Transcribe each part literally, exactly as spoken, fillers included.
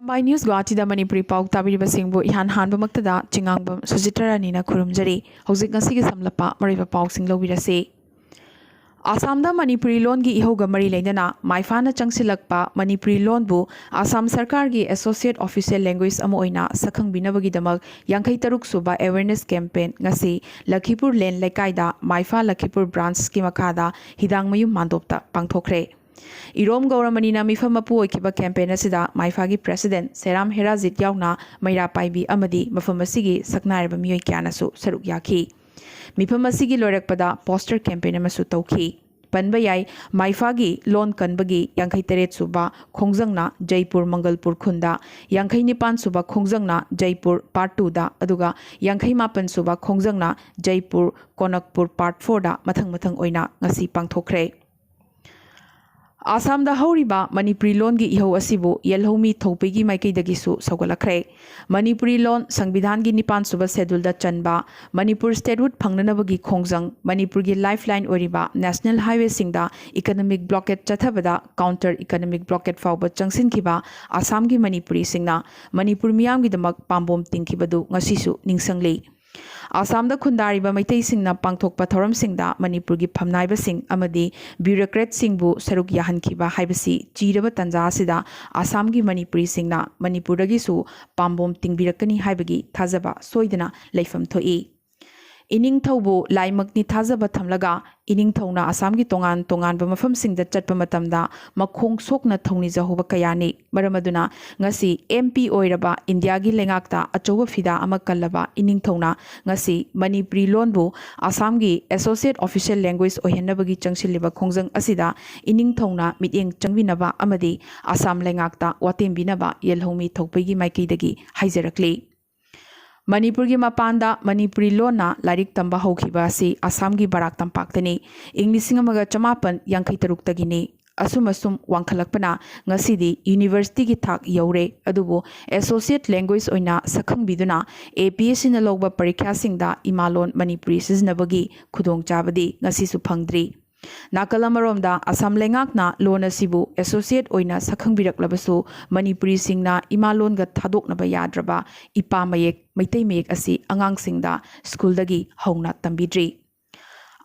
ꯃꯥꯏ news ꯒꯨꯋꯥꯍꯥꯇꯤꯗ Manipuri ꯄꯥꯎ ꯇꯥꯕꯤꯔꯤꯕꯁꯤꯡꯕꯨ ꯏꯍꯥꯟ ꯍꯥꯟꯕꯃꯛꯇꯗ ꯆꯤꯉꯥꯡꯕꯝ ꯁꯨꯖꯤꯇ꯭ꯔꯥ ꯔꯥꯅꯤꯅ ꯈꯨꯔꯨꯝꯖꯔꯤ꯫ ꯍꯧꯖꯤꯛ ꯉꯁꯤꯒꯤ ꯁꯝꯂꯞꯄ ꯃꯔꯨꯑꯣꯏꯕ ꯄꯥꯎꯁꯤꯡ ꯂꯧꯕꯤꯔꯁꯤ꯫ ꯑꯁꯥꯝꯗ ꯃꯅꯤꯄꯨꯔꯤ ꯂꯣꯟꯒꯤ ꯏꯍꯧꯒ ꯃꯔꯤ ꯂꯩꯅꯅ ꯃꯥꯏꯐꯥꯅ ꯆꯪꯁꯤꯜꯂꯛꯄ ꯃꯅꯤꯄꯨꯔꯤ ꯂꯣꯟꯕꯨ ꯑꯁꯥꯝ ꯁꯔꯀꯥꯔꯒꯤ associate official language ꯑꯃ ꯑꯣꯏꯅ ꯁꯛꯈꯪꯕꯤꯅꯕꯒꯤꯗꯃꯛ ꯌꯥꯡꯈꯩ ꯇꯔꯨꯛ ꯁꯨꯕ awareness campaign ꯉꯁꯤ ꯂꯈꯤꯄꯨꯔ ꯂꯦꯟ ꯂꯩꯀꯥꯏꯗ ꯃꯥꯏꯐꯥ ꯂꯈꯤꯄꯨꯔ branchꯀꯤ ꯃꯈꯥꯗ ꯍꯤꯗꯥꯡꯃꯌꯨꯝ ꯃꯥꯟꯗꯣꯞꯇ ꯄꯥꯡꯊꯣꯛꯈ꯭ꯔꯦ꯫ ꯏꯔꯣꯝ ꯒꯧꯔꯃꯅꯤꯅ ꯃꯤꯐꯝ ꯃꯄꯨ ꯑꯣꯏꯈꯤꯕ campaign ꯑꯁꯤꯗ ꯃꯥꯏꯐꯥꯒꯤ president ꯁꯦꯔꯥꯝ ꯍꯦꯔꯥꯖꯤꯠ ꯌꯥꯎꯅ ꯃꯩꯔꯥ ꯄꯥꯏꯕꯤ ꯑꯃꯗꯤ ꯃꯐꯝ ꯑꯁꯤꯒꯤ ꯁꯛꯅꯥꯏꯔꯕ ꯃꯤꯑꯣꯏ ꯀꯌꯥꯅꯁꯨ ꯁꯔꯨꯛ ꯌꯥꯈꯤ꯫ ꯃꯤꯐꯝ ꯑꯁꯤꯒꯤ ꯂꯣꯏꯔꯛꯄꯗ poster campaign ꯑꯃꯁꯨ ꯇꯧꯈꯤ꯫ ꯄꯟꯕ ꯌꯥꯏ, ꯃꯥꯏꯐꯥꯒꯤ ꯂꯣꯟ ꯀꯟꯕꯒꯤ ꯌꯥꯡꯈꯩ ꯇꯔꯦꯠ ꯁꯨꯕ ꯈꯣꯡꯖꯪꯅ ꯖꯩꯄꯨꯔ ꯃꯪꯒꯜꯄꯨꯔ ꯈꯨꯟꯗ, ꯌꯥꯡꯈꯩ ꯅꯤꯄꯥꯟ ꯁꯨꯕ ꯈꯣꯡꯖꯪꯅ ꯖꯩꯄꯨꯔ part twoꯗ, ꯑꯗꯨꯒ ꯌꯥꯡꯈꯩ ꯃꯥꯄꯟ ꯁꯨꯕ ꯈꯣꯡꯖꯪꯅ ꯖꯩꯄꯨꯔ ꯀꯣꯅꯛꯄꯨꯔ part fourꯗ ꯃꯊꯪ ꯃꯊꯪ ꯑꯣꯏꯅ ꯉꯁꯤ ꯄꯥꯡꯊꯣꯛꯈ꯭ꯔꯦ꯫ ꯑꯁꯥꯝꯗ ꯍꯧꯔꯤꯕ ꯃꯅꯤꯄꯨꯔꯤ ꯂꯣꯟꯒꯤ ꯏꯍꯧ ꯑꯁꯤꯕꯨ ꯌꯦꯜꯍꯧꯃꯤ ꯊꯣꯛꯄꯒꯤ ꯃꯥꯏꯀꯩꯗꯒꯤꯁꯨ ꯁꯧꯒꯠꯂꯛꯈ꯭ꯔꯦ꯫ ꯃꯅꯤꯄꯨꯔꯤ ꯂꯣꯟ ꯁꯪꯕꯤꯙꯥꯟꯒꯤ ꯅꯤꯄꯥꯟ ꯁꯨꯕ scheduleꯗ ꯆꯟꯕ, ꯃꯅꯤꯄꯨꯔ statehood ꯐꯪꯅꯅꯕꯒꯤ ꯈꯣꯡꯖꯪ, ꯃꯅꯤꯄꯨꯔꯒꯤ lifeline ꯑꯣꯏꯔꯤꯕ national highwayꯁꯤꯡꯗ economic blockade ꯆꯠꯊꯕꯗ counter economic blockade ꯐꯥꯎꯕ ꯆꯪꯁꯤꯟꯈꯤꯕ ꯑꯁꯥꯝꯒꯤ ꯃꯅꯤꯄꯨꯔꯤꯁꯤꯡꯅ ꯃꯅꯤꯄꯨꯔ ꯃꯤꯌꯥꯝꯒꯤꯗꯃꯛ ꯄꯥꯝꯕꯣꯝ ꯇꯤꯡꯈꯤꯕꯗꯨ ꯉꯁꯤꯁꯨ ꯅꯤꯡꯁꯤꯡꯂꯤ꯫ ꯑꯁꯥꯝꯗ ꯈꯨꯟꯗꯥꯔꯤꯕ ꯃꯩꯇꯩꯁꯤꯡꯅ ꯄꯥꯡꯊꯣꯛꯄ ꯊꯧꯔꯝꯁꯤꯡꯗ ꯃꯅꯤꯄꯨꯔꯒꯤ ꯐꯝꯅꯥꯏꯕꯁꯤꯡ ꯑꯃꯗꯤ bureaucratꯁꯤꯡꯕꯨ ꯁꯔꯨꯛ ꯌꯥꯍꯟꯈꯤꯕ ꯍꯥꯏꯕꯁꯤ ꯆꯤꯔꯕ ꯇꯥꯟꯖꯥ ꯑꯁꯤꯗ ꯑꯁꯥꯝꯒꯤ ꯃꯅꯤꯄꯨꯔꯤꯁꯤꯡꯅ ꯃꯅꯤꯄꯨꯔꯗꯒꯤꯁꯨ ꯄꯥꯝꯕꯣꯝ ꯇꯤꯡꯕꯤꯔꯛꯀꯅꯤ ꯍꯥꯏꯕꯒꯤ ꯊꯥꯖꯕ ꯁꯣꯏꯗꯅ ꯂꯩꯐꯝ ꯊꯣꯛꯏ꯫ ꯏꯅꯤꯡꯊꯧꯕꯨ ꯂꯥꯏꯃꯛꯅꯤ ꯊꯥꯖꯕ ꯊꯝꯂꯒ ꯏꯅꯤꯡꯊꯧꯅ ꯑꯁꯥꯝꯒꯤ ꯇꯣꯉꯥꯟ ꯇꯣꯉꯥꯟꯕ ꯃꯐꯝꯁꯤꯡꯗ ꯆꯠꯄ ꯃꯇꯝꯗ ꯃꯈꯣꯡ ꯁꯣꯛꯅ ꯊꯧꯅꯤꯖꯍꯧꯕ ꯀꯌꯥꯅꯤ꯫ ꯃꯔꯝ ꯑꯗꯨꯅ ꯉꯁꯤ MP ꯑꯣꯏꯔꯕ ꯏꯟꯗꯤꯌꯥꯒꯤ ꯂꯩꯉꯥꯛꯇ ꯑꯆꯧꯕ ꯐꯤꯗꯥ ꯑꯃ ꯀꯜꯂꯕ ꯏꯅꯤꯡꯊꯧꯅ ꯉꯁꯤ ꯃꯅꯤꯄꯨꯔꯤ ꯂꯣꯟꯕꯨ ꯑꯁꯥꯝꯒꯤ associate official language ꯑꯣꯏꯍꯟꯅꯕꯒꯤ ꯆꯪꯁꯤꯜꯂꯤꯕ ꯈꯣꯡꯖꯪ ꯑꯁꯤꯗ ꯏꯅꯤꯡꯊꯧꯅ ꯃꯤꯠꯌꯦꯡ ꯆꯪꯕꯤꯅꯕ ꯑꯃꯗꯤ ꯑꯁꯥꯝ ꯂꯩꯉꯥꯛꯇ ꯋꯥꯇꯦꯝꯕꯤꯅꯕ ꯌꯦꯜꯍꯧꯃꯤ ꯊꯣꯛꯄꯒꯤ ꯃꯥꯏꯀꯩꯗꯒꯤ ꯍꯥꯏꯖꯔꯛꯂꯤ꯫ ꯃꯅꯤꯄꯨꯔꯒꯤ ꯃꯄꯥꯟꯗ ꯃꯅꯤꯄꯨꯔꯤ ꯂꯣꯟꯅ ꯂꯥꯏꯔꯤꯛ ꯇꯝꯕ ꯍꯧꯈꯤꯕ ꯑꯁꯤ ꯑꯁꯥꯝꯒꯤ ꯕꯔꯥꯛ ꯇꯝꯄꯥꯛꯇꯅꯤ꯫ ꯏꯪ ꯂꯤꯁꯤꯡ ꯑꯃꯒ ꯆꯃꯥꯄꯟ ꯌꯥꯡꯈꯩ ꯇꯔꯨꯛꯇꯒꯤꯅꯤ꯫ ꯑꯁꯨꯝ ꯑꯁꯨꯝ ꯋꯥꯡꯈꯠꯂꯛꯄꯅ ꯉꯁꯤꯗꯤ universityꯒꯤ ꯊꯥꯛ ꯌꯧꯔꯦ꯫ ꯑꯗꯨꯕꯨ associate language ꯑꯣꯏꯅ ꯁꯛꯈꯪꯕꯤꯗꯨꯅ APSCꯅ ꯂꯧꯕ ꯄꯔꯤꯈ꯭ꯌꯥꯁꯤꯡꯗ ꯏꯃꯥꯂꯣꯟ ꯃꯅꯤꯄꯨꯔꯤ ꯁꯤꯖꯤꯟꯅꯕꯒꯤ ꯈꯨꯗꯣꯡꯆꯥꯕꯗꯤ ꯉꯁꯤꯁꯨ ꯐꯪꯗ꯭ꯔꯤ꯫ ꯅꯥꯀꯜ ꯑꯃꯔꯣꯝꯗ, ꯑꯁꯥꯝ ꯂꯩꯉꯥꯛꯅ ꯂꯣꯟ ꯑꯁꯤꯕꯨ ꯑꯦꯁꯣꯁꯤꯌꯦꯠ ꯑꯣꯏꯅ ꯁꯛꯈꯪꯕꯤꯔꯛꯂꯕꯁꯨ, ꯃꯅꯤꯄꯨꯔꯤꯁꯤꯡꯅ ꯏꯃꯥ ꯂꯣꯟꯒ ꯊꯥꯗꯣꯛꯅꯕ ꯌꯥꯗ꯭ꯔꯕ ꯏꯄꯥ ꯃꯌꯦꯛ, ꯃꯩꯇꯩ ꯃꯌꯦꯛ ꯑꯁꯤ ꯑꯉꯥꯡꯁꯤꯡꯗ ꯁ꯭ꯀꯨꯜꯗꯒꯤ ꯍꯧꯅ ꯇꯝꯕꯤꯗ꯭ꯔꯤ꯫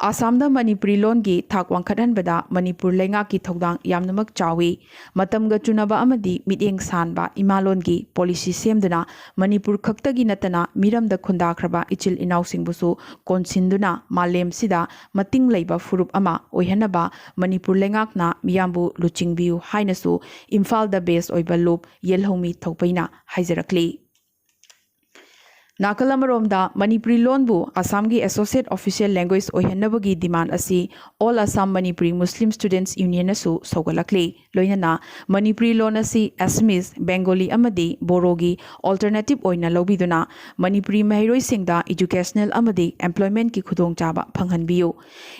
ꯑꯁꯥꯝꯗ ꯃꯅꯤꯄꯨꯔꯤ ꯂꯣꯟꯒꯤ ꯊꯥꯛ ꯋꯥꯡꯈꯠꯍꯟꯕꯗ ꯃꯅꯤꯄꯨꯔ ꯂꯩꯉꯥꯛꯀꯤ ꯊꯧꯗꯥꯡ ꯌꯥꯝꯅꯃꯛ ꯆꯥꯎꯏ꯫ ꯃꯇꯝꯒ ꯆꯨꯅꯕ ꯑꯃꯗꯤ ꯃꯤꯠꯌꯦꯡ ꯁꯥꯟꯕ ꯏꯃꯥꯂꯣꯟꯒꯤ ꯄꯣꯂꯤꯁꯤ ꯁꯦꯝꯗꯨꯅ, ꯃꯅꯤꯄꯨꯔ ꯈꯛꯇꯒꯤ ꯅꯠꯇꯅ ꯃꯤꯔꯝꯗ ꯈꯨꯟꯗꯥꯈ꯭ꯔꯕ ꯏꯆꯤꯜ ꯏꯅꯥꯎꯁꯤꯡꯕꯨꯁꯨ ꯀꯣꯟꯁꯤꯟꯗꯨꯅ, ꯃꯥꯂꯦꯝꯁꯤꯗ ꯃꯇꯤꯡ ꯂꯩꯕ ꯐꯨꯔꯨꯞ ꯑꯃ ꯑꯣꯏꯍꯟꯅꯕ ꯃꯅꯤꯄꯨꯔ ꯂꯩꯉꯥꯛꯅ ꯃꯤꯌꯥꯝꯕꯨ ꯂꯨꯆꯤꯡꯕꯤꯌꯨ ꯍꯥꯏꯅꯁꯨ ꯏꯝꯐꯥꯜꯗ ꯕꯦꯁ ꯑꯣꯏꯕ ꯂꯨꯞ ꯌꯦꯜꯍꯧꯃꯤ ꯊꯧꯄꯩꯅ ꯍꯥꯏꯖꯔꯛꯂꯤ꯫ ꯅꯥꯀꯜ ꯑꯃꯔꯣꯝꯗ, ꯃꯅꯤꯄꯨꯔꯤ ꯂꯣꯟꯕꯨ ꯑꯁꯥꯝꯒꯤ ꯑꯦꯁꯣꯁꯤꯌꯦꯠ ꯑꯣꯐꯤꯁꯤꯌꯦꯜ ꯂꯦꯡꯒ꯭ꯋꯦꯖ ꯑꯣꯏꯍꯟꯅꯕꯒꯤ ꯗꯤꯃꯥꯟ ꯑꯁꯤ ꯑꯣꯜ ꯑꯁꯥꯝ ꯃꯅꯤꯄꯨꯔꯤ ꯃꯨꯁꯂꯤꯝ ꯁ꯭ꯇꯨꯗꯦꯟꯠꯁ ꯌꯨꯅꯤꯌꯟꯅꯁꯨ ꯁꯧꯒꯠꯂꯛꯂꯤ꯫ ꯂꯣꯏꯅꯅ ꯃꯅꯤꯄꯨꯔꯤ ꯂꯣꯟ ꯑꯁꯤ ꯑꯦꯁꯃꯤꯁ, ꯕꯦꯡꯒꯣꯂꯤ ꯑꯃꯗꯤ ꯕꯣꯔꯣꯒꯤ ꯑꯣꯜꯇꯔꯅꯦꯇꯤꯚ ꯑꯣꯏꯅ ꯂꯧꯕꯤꯗꯨꯅ ꯃꯅꯤꯄꯨꯔꯤ ꯃꯍꯩꯔꯣꯏꯁꯤꯡꯗ ꯏꯗꯨꯀꯦꯁꯅꯦꯜ ꯑꯃꯗꯤ ꯑꯦꯝꯄ꯭ꯂꯣꯏꯃꯦꯟꯠꯀꯤ ꯈꯨꯗꯣꯡꯆꯥꯕ ꯐꯪꯍꯟꯕꯤꯌꯨ꯫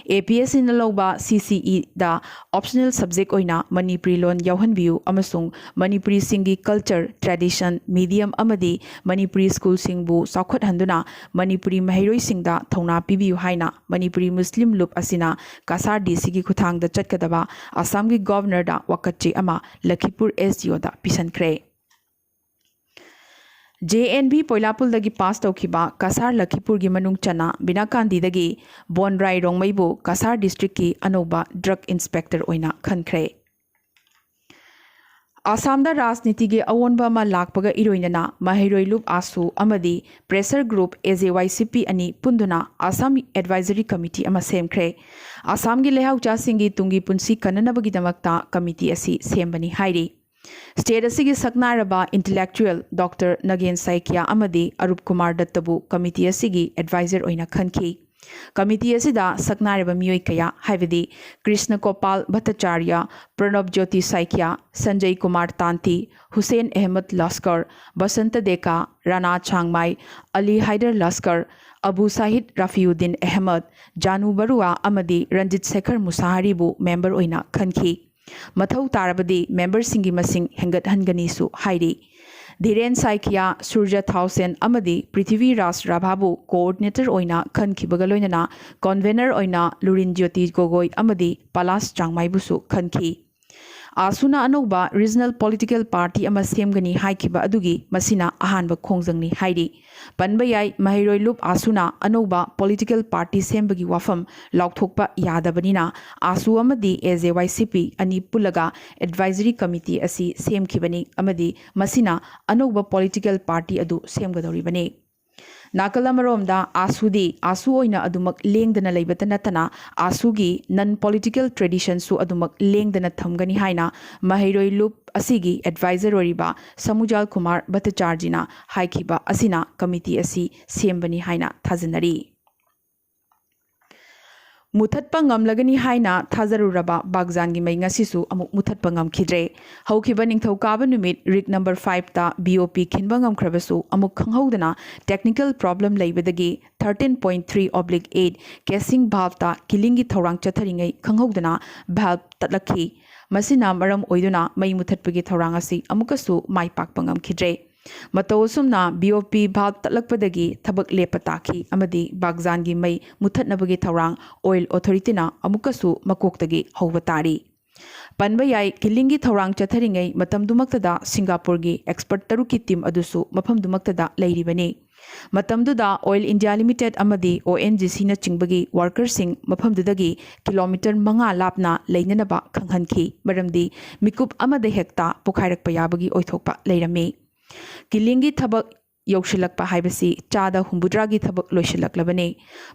ꯑꯦꯄꯤꯑꯦꯁꯁꯤꯅ ꯂꯧꯕ ꯁꯤꯁꯤꯏꯗ ꯑꯣꯞꯁꯅꯦꯜ ꯁꯕꯖꯦꯛ ꯑꯣꯏꯅ ꯃꯅꯤꯄꯨꯔꯤ ꯂꯣꯟ ꯌꯥꯎꯍꯟꯕꯤꯌꯨ ꯑꯃꯁꯨꯡ ꯃꯅꯤꯄꯨꯔꯤꯁꯤꯡꯒꯤ ꯀꯜꯆꯔ, ꯇ꯭ꯔꯦꯗꯤꯁꯟ, ꯃꯤꯗꯤꯌꯝ ꯑꯃꯗꯤ ꯃꯅꯤꯄꯨꯔꯤ ꯁ꯭ꯀꯨꯜꯁꯤꯡꯕꯨ ꯆꯥꯎꯈꯠꯍꯟꯗꯨꯅ ꯃꯅꯤꯄꯨꯔꯤ ꯃꯍꯩꯔꯣꯏꯁꯤꯡꯗ ꯊꯧꯅꯥ ꯄꯤꯕꯤꯌꯨ ꯍꯥꯏꯅ ꯃꯅꯤꯄꯨꯔꯤ ꯃꯨꯁꯂꯤꯝ ꯂꯨꯞ ꯑꯁꯤꯅ ꯀꯁꯥꯔ ꯗꯤ ꯁꯤꯒꯤ ꯈꯨꯠꯊꯥꯡꯗ ꯆꯠꯀꯗꯕ ꯑꯁꯥꯝꯒꯤ ꯒꯣꯚꯔꯅꯔꯗ ꯋꯥꯀꯠꯆꯦ ꯑꯃ ꯂꯈꯤꯄꯨꯔ S D O ꯄꯤꯁꯤꯟꯈ꯭ꯔꯦ꯫ J and V ꯄꯣꯏꯂꯥꯄꯨꯜꯗꯒꯤ pass ꯇꯧꯈꯤꯕ ꯀꯁꯥꯔ ꯂꯈꯤꯄꯨꯔꯒꯤ ꯃꯅꯨꯡ ꯆꯟꯅ ꯕꯤꯅꯥꯀꯥꯟꯗꯤꯗꯒꯤ ꯕꯣꯟꯔꯥꯏ ꯔꯣꯡꯃꯩꯕꯨ ꯀꯁꯥꯔ ꯗꯤꯁꯇ꯭ꯔꯤꯛꯀꯤ ꯑꯅꯧꯕ ꯗ꯭ꯔꯒ ꯏꯟꯁꯄꯦꯛꯇꯔ ꯑꯣꯏꯅ ꯈꯟꯈ꯭ꯔꯦ꯫ ꯑꯁꯥꯝꯗ ꯔꯥꯖꯅꯤꯇꯤꯒꯤ ꯑꯑꯣꯟꯕ ꯑꯃ ꯂꯥꯛꯄꯒ ꯏꯔꯣꯏꯅꯅ ꯃꯍꯩꯔꯣꯏ ꯂꯨꯞ ꯑꯥꯁꯨ ꯑꯃꯗꯤ ꯄ꯭ꯔꯦꯁꯔ ꯒ꯭ꯔꯨꯞ ꯑꯦ ꯖꯦ ꯋꯥꯏ ꯁꯤ ꯄꯤ ꯑꯅꯤ ꯄꯨꯟꯗꯨꯅ ꯑꯁꯥꯝ ꯑꯦꯗꯚꯥꯏꯖꯔꯤ ꯀꯃꯤꯇꯤ ꯑꯃ ꯁꯦꯝꯈ꯭ꯔꯦ꯫ ꯑꯁꯥꯝꯒꯤ ꯂꯩꯍꯥꯎꯆꯥꯁꯤꯡꯒꯤ ꯇꯨꯡꯒꯤ ꯄꯨꯟꯁꯤ ꯀꯟꯅꯅꯕꯒꯤꯗꯃꯛꯇ ꯀꯃꯤꯇꯤ ꯑꯁꯤ ꯁꯦꯝꯕꯅꯤ ꯍꯥꯏꯔꯤ꯫ ꯁ꯭ꯇꯦꯠ ꯑꯁꯤꯒꯤ ꯁꯛꯅꯥꯏꯔꯕ ꯏꯟꯇꯦꯂꯦꯛꯆꯨꯑꯦꯜ ꯗꯣꯛꯇꯔ ꯅꯒꯦꯟ ꯁꯥꯏꯀꯤꯌꯥ ꯑꯃꯗꯤ ꯑꯔꯨꯞ ꯀꯨꯃꯥꯔ ꯗꯠꯇꯕꯨ ꯀꯃꯤꯇꯤ ꯑꯁꯤꯒꯤ ꯑꯦꯗꯚꯥꯏꯖꯔ ꯑꯣꯏꯅ ꯈꯟꯈꯤ꯫ ꯀꯃꯤꯇꯤ ꯑꯁꯤꯗ ꯁꯛꯅꯥꯏꯔꯕ ꯃꯤꯑꯣꯏ ꯀꯌꯥ, ꯍꯥꯏꯕꯗꯤ ꯀ꯭ꯔꯤꯁꯅ ꯒꯣꯄꯥꯜ ꯚꯠꯇꯥꯆꯥꯔꯌ, ꯄ꯭ꯔꯅꯕ ꯖ꯭ꯌꯣꯇꯤ ꯁꯥꯏꯀꯤꯌꯥ, ꯁꯟꯖꯌ ꯀꯨꯃꯥꯔ ꯇꯥꯟꯇꯤ, ꯍꯨꯁꯦꯟ ꯑꯍꯃꯗ ꯂꯁꯀꯔ, ꯕꯁꯟꯇ ꯗꯦꯀꯥ, ꯔꯥꯅꯥ ꯆꯥꯡꯃꯥꯏ, ꯑꯂꯤ ꯍꯥꯏꯗꯔ ꯂꯁꯀꯔ, ꯑꯕꯨ ꯁꯥꯍꯤꯗ ꯔꯥꯐꯤꯎꯗꯤꯟ ꯑꯍꯃꯗ, ꯖꯥꯅꯨ ꯕꯔꯨꯑꯥ ꯑꯃꯗꯤ ꯔꯟꯖꯤꯠ ꯁꯦꯈꯔ ꯃꯨꯁꯥꯍꯥꯔꯤꯕꯨ ꯃꯦꯝꯕꯔ ꯑꯣꯏꯅ ꯈꯟꯈꯤ꯫ ꯃꯊꯧ ꯇꯥꯔꯕꯗꯤ ꯃꯦꯝꯕꯔꯁꯤꯡꯒꯤ ꯃꯁꯤꯡ ꯍꯦꯟꯒꯠꯍꯟꯒꯅꯤꯁꯨ ꯍꯥꯏꯔꯤ꯫ ꯙꯤꯔꯦꯟ ꯁꯥꯏꯀꯤꯌꯥ, ꯁꯨꯔꯖ ꯊꯥꯎꯁꯦꯟ ꯑꯃꯗꯤ ꯄ꯭ꯔꯤꯊꯤꯕꯤ ꯔꯥꯖ ꯔꯥꯚꯥꯕꯨ ꯀꯣꯑꯣꯔꯗꯤꯅꯦꯇꯔ ꯑꯣꯏꯅ ꯈꯟꯈꯤꯕꯒ ꯂꯣꯏꯅꯅ ꯀꯣꯟꯚꯦꯅꯔ ꯑꯣꯏꯅ ꯂꯨꯔꯤꯟ ꯖ꯭ꯌꯣꯇꯤ ꯒꯣꯒꯣꯏ ꯑꯃꯗꯤ ꯄꯂꯥꯁ ꯆꯥꯡꯃꯥꯏꯕꯨꯁꯨ ꯈꯟꯈꯤ꯫ ꯑꯥꯁꯨꯅ ꯑꯅꯧꯕ ꯔꯤꯖꯅꯦꯜ ꯄꯣꯂꯤꯇꯤꯀꯦꯜ ꯄꯥꯔꯇꯤ ꯑꯃ ꯁꯦꯝꯒꯅꯤ ꯍꯥꯏꯈꯤꯕ ꯑꯗꯨꯒꯤ ꯃꯁꯤꯅ ꯑꯍꯥꯟꯕ ꯈꯣꯡꯖꯪꯅꯤ ꯍꯥꯏꯔꯤ꯫ ꯄꯟꯕ ꯌꯥꯏ, ꯃꯍꯩꯔꯣꯏ ꯂꯨꯞ ꯑꯥꯁꯨꯅ ꯑꯅꯧꯕ ꯄꯣꯂꯤꯇꯤꯀꯦꯜ ꯄꯥꯔꯇꯤ ꯁꯦꯝꯕꯒꯤ ꯋꯥꯐꯝ ꯂꯥꯎꯊꯣꯛꯄ ꯌꯥꯗꯕꯅꯤꯅ, ꯑꯥꯁꯨ ꯑꯃꯗꯤ ꯑꯦ ꯖꯦ ꯋꯥꯏ ꯁꯤ ꯄꯤ ꯑꯅꯤ ꯄꯨꯜꯂꯒ ꯑꯦꯗꯚꯥꯏꯖꯔꯤ ꯀꯃꯤꯇꯤ ꯑꯁꯤ ꯁꯦꯝꯈꯤꯕꯅꯤ ꯑꯃꯗꯤ ꯃꯁꯤꯅ ꯑꯅꯧꯕ ꯄꯣꯂꯤꯇꯤꯀꯦꯜ ꯄꯥꯔꯇꯤ ꯑꯗꯨ ꯁꯦꯝꯒꯗꯧꯔꯤꯕꯅꯤ꯫ ꯅꯥꯀꯜ ꯑꯃꯔꯣꯝꯗ, ꯑꯥꯁꯨꯗꯤ ꯑꯥꯁꯨ ꯑꯣꯏꯅ ꯑꯗꯨꯃꯛ ꯂꯦꯡꯗꯅ ꯂꯩꯕꯇ ꯅꯠꯇꯅ, ꯑꯥꯁꯨꯒꯤ ꯅꯟ ꯄꯣꯂꯤꯇꯤꯀꯦꯜ ꯇ꯭ꯔꯦꯗꯤꯁꯟꯁꯨ ꯑꯗꯨꯃꯛ ꯂꯦꯡꯗꯅ ꯊꯝꯒꯅꯤ ꯍꯥꯏꯅ ꯃꯍꯩꯔꯣꯏ ꯂꯨꯞ ꯑꯁꯤꯒꯤ ꯑꯦꯗꯚꯥꯏꯖꯔ ꯑꯣꯏꯔꯤꯕ ꯁꯃꯨꯖꯥꯜ ꯀꯨꯃꯥꯔ ꯚꯠꯇꯆꯥꯔꯖꯤꯅ ꯍꯥꯏꯈꯤꯕ ꯑꯁꯤꯅ ꯀꯃꯤꯇꯤ ꯑꯁꯤ ꯁꯦꯝꯕꯅꯤ ꯍꯥꯏꯅ ꯊꯥꯖꯅꯔꯤ꯫ ꯃꯨꯊꯠꯄ ꯉꯝꯂꯒꯅꯤ ꯍꯥꯏꯅ ꯊꯥꯖꯔꯨꯔꯕ ꯕꯥꯒꯖꯥꯟꯒꯤ ꯃꯩ ꯉꯁꯤꯁꯨ ꯑꯃꯨꯛ ꯃꯨꯊꯠꯄ ꯉꯝꯈꯤꯗ꯭ꯔꯦ꯫ ꯍꯧꯈꯤꯕ ꯅꯤꯡꯊꯧꯀꯥꯕ ꯅꯨꯃꯤꯠ ꯔꯤꯛ ꯅꯝꯕꯔ ꯐꯥꯏꯚꯇ ꯕꯤ ꯑꯣ ꯄꯤ ꯈꯤꯟꯕ ꯉꯝꯈ꯭ꯔꯕꯁꯨ, ꯑꯃꯨꯛ ꯈꯪꯍꯧꯗꯅ ꯇꯦꯛꯅꯤꯀꯦꯜ ꯄ꯭ꯔꯣꯕ꯭ꯂꯦꯝ ꯂꯩꯕꯗꯒꯤ thirteen point three oblique eight casing valveꯇ ꯀꯤꯂꯤꯡꯒꯤ ꯊꯧꯔꯥꯡ ꯆꯠꯊꯔꯤꯉꯩ ꯈꯪꯍꯧꯗꯅ ꯚꯥꯜꯚ ꯇꯠꯂꯛꯈꯤ꯫ ꯃꯁꯤꯅ ꯃꯔꯝ ꯑꯣꯏꯗꯨꯅ ꯃꯩ ꯃꯨꯊꯠꯄꯒꯤ ꯊꯧꯔꯥꯡ ꯑꯁꯤ ꯑꯃꯨꯛꯀꯁꯨ ꯃꯥꯏ ꯄꯥꯛꯄ ꯉꯝꯈꯤꯗ꯭ꯔꯦ꯫ ꯃꯇꯧ ꯑꯁꯨꯝꯅ ꯕꯤ ꯑꯣ ꯄꯤ ꯚꯥꯜꯚ ꯇꯠꯂꯛꯄꯗꯒꯤ ꯊꯕꯛ ꯂꯦꯞꯄ ꯇꯥꯈꯤ ꯑꯃꯗꯤ ꯕꯥꯒꯖꯥꯟꯒꯤ ꯃꯩ ꯃꯨꯊꯠꯅꯕꯒꯤ ꯊꯧꯔꯥꯡ ꯑꯣꯏꯜ ꯑꯣꯊꯣꯔꯤꯇꯤꯅ ꯑꯃꯨꯛꯀꯁꯨ ꯃꯀꯣꯛꯇꯒꯤ ꯍꯧꯕ ꯇꯥꯔꯤ꯫ ꯄꯟꯕ ꯌꯥꯏ, ꯀꯤꯂꯤꯡꯒꯤ ꯊꯧꯔꯥꯡ ꯆꯠꯊꯔꯤꯉꯩ ꯃꯇꯝꯗꯨꯃꯛꯇꯗ ꯁꯤꯡꯒꯥꯄꯨꯔꯒꯤ ꯑꯦꯛꯁꯄꯔꯠ ꯇꯔꯨꯛꯀꯤ ꯇꯤꯝ ꯑꯗꯨꯁꯨ ꯃꯐꯝꯗꯨꯃꯛꯇꯗ ꯂꯩꯔꯤꯕꯅꯤ꯫ ꯃꯇꯝꯗꯨꯗ ꯑꯣꯏꯜ ꯏꯟꯗꯤꯌꯥ ꯂꯤꯃꯤꯇꯦꯗ ꯑꯃꯗꯤ ꯑꯣ ꯑꯦꯟ ꯖꯤ ꯁꯤꯅꯆꯤꯡꯕꯒꯤ ꯋꯥꯔꯀꯔꯁꯤꯡ ꯃꯐꯝꯗꯨꯗꯒꯤ ꯀꯤꯂꯣꯃꯤꯇꯔ ꯃꯉꯥ ꯂꯥꯞꯅ ꯂꯩꯅꯅꯕ ꯈꯪꯍꯟꯈꯤ, ꯃꯔꯝꯗꯤ ꯃꯤꯀꯨꯞ ꯑꯃꯗ ꯍꯦꯛꯇ ꯄꯣꯈꯥꯏꯔꯛꯄ ꯌꯥꯕꯒꯤ ꯑꯣꯏꯊꯣꯛꯄ ꯂꯩꯔꯝꯃꯤ꯫ ꯀꯤꯂꯤꯡꯒꯤ ꯊꯕꯛ ꯌꯧꯁꯤꯜꯂꯛꯄ ꯍꯥꯏꯕꯁꯤ ꯆꯥꯗ ꯍꯨꯝꯐꯨꯇꯔꯥꯒꯤ ꯊꯕꯛ ꯂꯣꯏꯁꯤꯜꯂꯛꯂꯕꯅꯤ꯫